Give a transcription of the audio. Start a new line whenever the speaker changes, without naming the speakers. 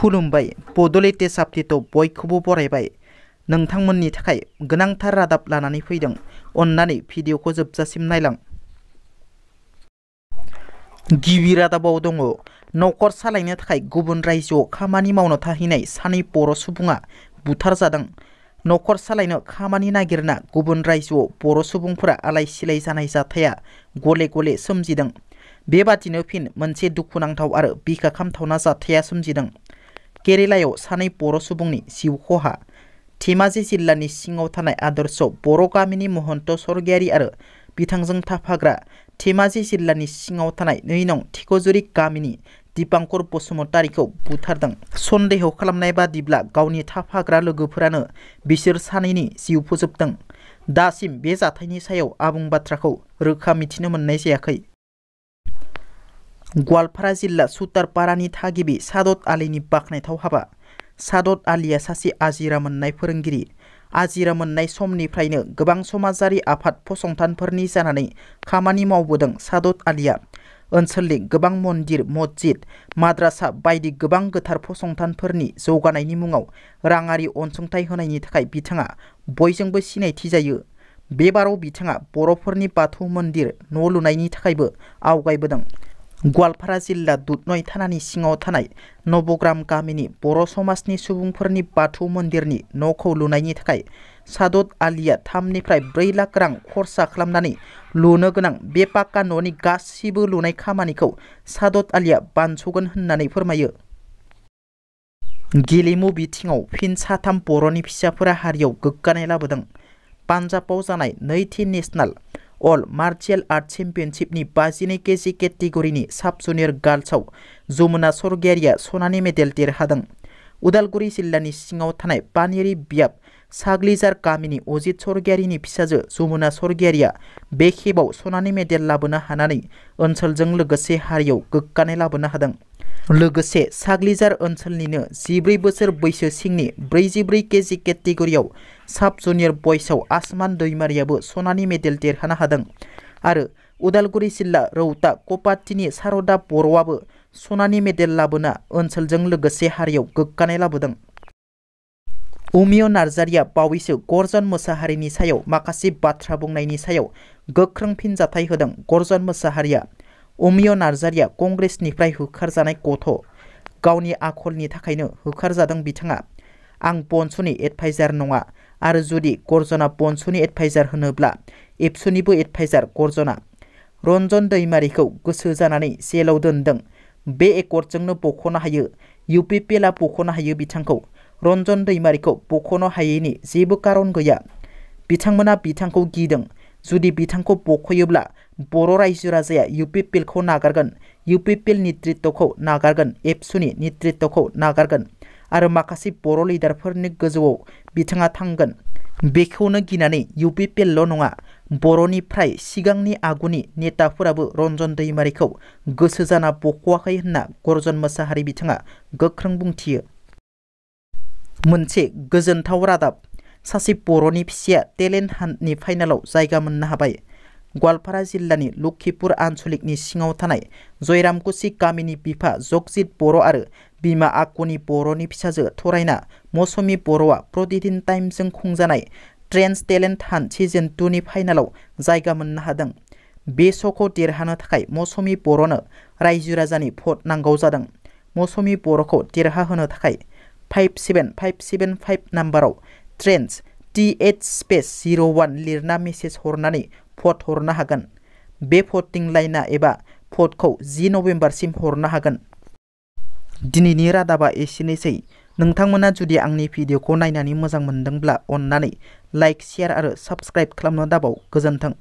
खुलुमबाय बड'लेण्ड आपडेटआव बयखौबो बरायबाय। नोंथांमोननि थाखाय गोनांथार रादाब लानानै फैदों। अन्नानै भिडिअखौ जोबजासिम नायलां। गिबि रादाबाव दङ न'खर सालायनो थाखाय गुबुन रायजोआव खामानि मावनो थाहैनाय सानै बर' सुबुङा बुथारजादों। न'खर सालायनो खामानि नागिरना गुबुन रायजोआव बर' सुबुंफोरा आलाय सिलाय जानाय जाथाया गले गले सोमजिदों। बेबादिनो फिन मोनसे दुखुनांथाव आरो बिखा खामथावना जाथाया सोमजिदों। केरेलायाव सानै बर' सुबुंनि जिउ खहा। धेमाजि जिल्लानि सिङाव थानाय आदर्श बर' गामिनि महन्त स्वर्गियारि आरो बिथांजों थाफाग्रा धेमाजि जिल्लानि सिङाव थानाय 2 नं थिखजुरि गामिनि दिपांकर बसुमतारीखौ बुथारदों। सन्देह खालामनाय बादिब्ला गावनि थाफाग्रा लोगोफोरानो बिसोर सानैनि जिउ फोजोबदों। दासिम बे जाथायनि सायाव आबुं बाथ्राखौ रोखा मिथिनो मोननाय जायाखै। गवालपारा जिल्ला सुतारपारानि थागिबि सादत आलीनि बाखनायथाव हाबा। सादत आलीया सासे आजिरा मोननाय फोरोंगिरि। आजिरा मोननाय समनिफ्रायनो गोबां समाजारि आफाद फसंथानफोरनि जानानै खामानि मावबोदों सादत आलीया। ओनसोलनि गोबां मन्दिर, मस्जिद, माद्रासा बायदि गोबां गोथार फसंथानफोरनि जौगानायनि मुङाव राङारि अनसुंथाइ होनायनि थाखाय बिथाङा बयजोंबो सिनायथि जायो। बे बाराव बिथाङा बर'फोरनि बाथौ मन्दिर न' लुनायनि थाखायबो आवगायबोदों। गवालपारा जिल्ला दुधनय थानानि सिङाव थानाय नबग्राम गामिनि बर' समाजनि सुबुंफोरनि बाथौ मन्दिरनि न'खौ लुनायनि थाखाय सादत आलीया 3 निफ्राय 4 लाख रां खरसा खालामनानै लुनो गोनां बे पाक्का न'नि गासिबो लुनाय खामानिखौ सादत आलीया बानस'गोन होननानै फोरमायो। गेलेमु बिथिङाव फिन 3 बर'नि फिसाफोरा हारियाव गोग्गानाय लाबोदों। पान्जाबाव जानाय 2थि नेशनेल अल मार्शियेल आर्ट चेम्पियनशिपनि 52 केजि केटेगरिनि साब जुनियर गार्ल्सआव जमुना स्वर्गियारिया सनानि मेडेल देरहादों। उदालगुरि जिल्लानि सिङाव थानाय पानेरि बियाब साग्लिजार गामिनि अजित स्वर्गियारिनि फिसाजो जमुना स्वर्गियारिया बे खेबाव सनानि मेडेल लाबोनो हानानै ओनसोलजों लोगोसे हारियाव गोग्गानाय लाबोनो हादों। लोगोसे साग्लिजार ओनसोलनिनो 14 बोसोर बैसो सिंनि 44 केजि केटेगरियाव साब जुनियर बयसआव आसमान दैमारियाबो सनानि मेडेल देरहानो हादों। आरो उदालगुरि जिल्ला रौता कपाटिनि सारदा बर'आबो सनानि मेडेल लाबोना ओनसोलजों लोगोसे हारियाव गोग्गानाय लाबोदों। अमिय नार्जारिया बावैसो गर्जन मोसाहारिनि सायाव माखासे बाथ्रा बुंनायनि सायाव गोख्रों फिनजाथाय होदों। गर्जन मोसाहारिया अमिय नार्जारिया कंग्रेसनिफ्राय होखारजानाय गथ'। गावनि आखलनि थाखायनो होखारजादों बिथाङा। आं बनसुनि एडभाइजार नङा आरो जुदि गर्जना बनसुनि एडभाइजार होनोब्ला एबसुनिबो एडभाइजार गर्जना। रन्जन दैमारिखौ गोसो जानानै जेलाव दोनदों। बे एकर्डजोंनो बख'नो हायो। UPPLआ बख'नो हायो बिथांखौ। रन्जन दैमारिखौ बख'नो हायैनि जेबो कारन गैया। बिथांमोना बिथांखौ गिदों। जुदि बिथांखौ बख'योब्ला बर' रायजो राजाया UPPLखौ नागारगोन, UPPL नेतृत्वखौ नागारगोन, एबसुनि नेतृत्वखौ नागारगोन आरो माखासे बर' लिडारफोरनि गोजौआव बिथाङा थांगोन। बेखौनो गिनानै UPPLल' नङा बर'निफ्राय सिगांनि आगुनि नेताफोराबो रन्जन दैमारिखौ गोसो जाना बख'वाखै होनना गर्जन मोसाहारि बिथाङा गोख्रों बुंथियो। मोनसे गोजोनथाव रादाब। सासे बर'नि फिसाया टेलेन्ट हान्टनि फाइनालाव जायगा मोननो हाबाय। गवालपारा जिल्लानि लक्षिपुर आन्सलिकनि सिङाव थानाय जयरामकुसि गामिनि बिफा जगजित बर' आरो बिमा आकुनि बर'नि फिसाजो थरायना मौसुमि बर'आ प्रतिदिन टाइमजों खुंजानाय ट्रेन्स टेलेन्ट हान्ट सिजन 2 नि फाइनालाव जायगा मोननो हादों। बे श'खौ देरहानो थाखाय मौसुमि बर'नो रायजो राजानि भट नांगौ जादों। मौसुमि बर'खौ देरहाहोनो थाखाय 57575 नाम्बाराव ट्रेन्स TH-01 लिरना मेसेज हरनानै भट हरनो हागोन। बे भटिं लाइना एबा भटखौ 10 नभेम्बरसिम हरनो हागोन। दिनैनि रादाबा एसेनोसै। नोंथांमोना जुदि आंनि भिडिअखौ नायनानै मोजां मोनदोंब्ला अन्नानै लाइक, शेयार आरो साबस्क्राइब खालामनो दाबाव। गोजोन्थों।